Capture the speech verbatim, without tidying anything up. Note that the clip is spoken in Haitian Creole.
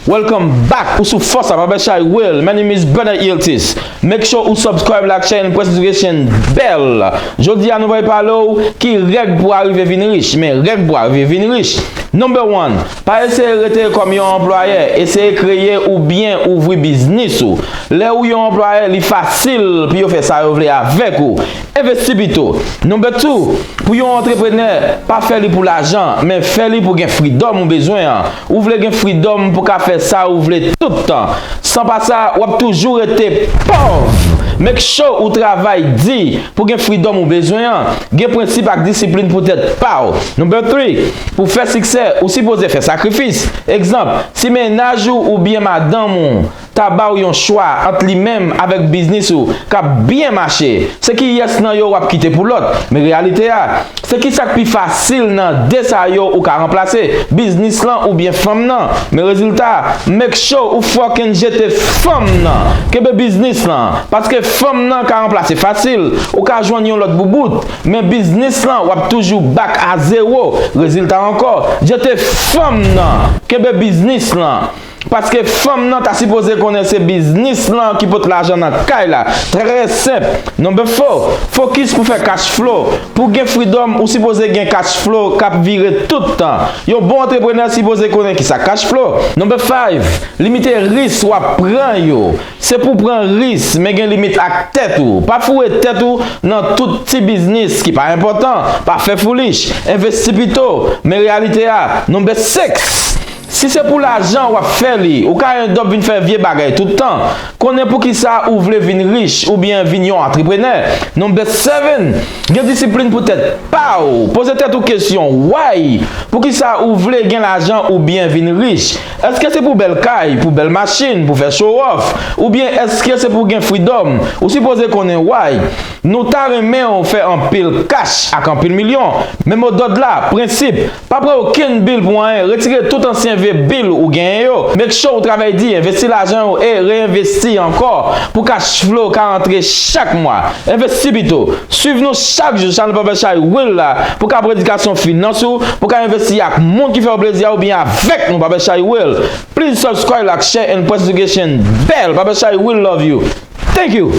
Welcome back! Ou sou Fòs a Papa Chay Will. My name is Brother Iltis. Make sure ou subscribe, like, share and press notification bell. Jodi a nou pral pale w ki règ pou arive vin rich. Men règ pou arive vin rich. Number one, pa eseye rete kòm yon anplwayè. Eseye kreye oubyen ouvri biznis ou. Lè ou yon anplwayè, li fasil pou yo fè sa yo vle avèk ou. Envesti pito. Number two, pou yon antreprenè, pa fè li pou lajan, men fè li pou gen freedom ou bezwen an. Ou vle gen freedom pou ka fè sa ou vle tout tan. San pa sa, w ap toujou rete pòv. Make sure ou travay di pou gen freedom ou bezwen an. Gen prensip ak disiplin pou tèt pa w. Number three, pou fè siksè, ou sipoze fè sakrifis. Egzanp, si mennaj ou oubyen madanm ou ta ba w yon chwa ant li menm avèk biznis ou k ap byen mache, se kiyès nan yo w ap kite pou lòt? Men reyalite a, se kisa k pi fasil nan de sa yo ou ka ranplase, biznis lan oubyen fanm nan? Men rezilta a, make sure ou fucking jete fanm nan. Kenbe biznis lan, paske fanm nan ka ranplase fasil. Ou ka jwenn yon lòt boubout, men biznis lan w ap toujou back a zewo. Rezilta ankò, jete fanm nan. Kenbe biznis lan. Paske fanm nan ta sipoze konnen se biznis lan ki pot lajan nan kay la. Trè senp. Number four, fokis pou fè cash flow. Pou gen freedom, ou sipoze gen cash flow k ap vire tout tan. Yon bon antreprenè sipoze konnen kisa cash flow. Number five, limite risk w ap pran yo. Se pou pran risk, men gen limit ak tèt ou. Pa foure tèt ou nan tout ti biznis ki pa enpòtan. Pa fè foolish. Envesti pito. Men reyalite a. Number six, si se pou lajan w ap fè li, ou ka end up vin fè vye bagay tout tan. Konnen poukisa ou vle vin rich oubyen vin yon antreprenè. Number seven, gen disiplin pou tèt pa w. Poze tèt ou kesyon, why? Poukisa ou vle gen lajan oubyen vin rich? Èske se pou bèl kay, pou bèl machin, pou fè show off? Oubyen èske se pou gen freedom? Ou sipoze konnen why. Nou ta renmen w fè anpil kach ak anpil milyon, men modòd la, prensip, pa pran okenn bil pou anyen, retire tout ansyen vye bil ou genyen yo. Make sure ou travay di, envesti lajan yo e reenvesti ankò pou cash flow ka antre chak mwa. Envesti pito. Swiv nou chak jou, chanèl Papa Chay Will la, pou ka predikasyon finans ou, pou ka envesti ak moun ki fè w plezi a oubyen avèk nou, Papa Chay Will. Please subscribe, like, share and press notification bell. Papa Chay Will love you. Thank you.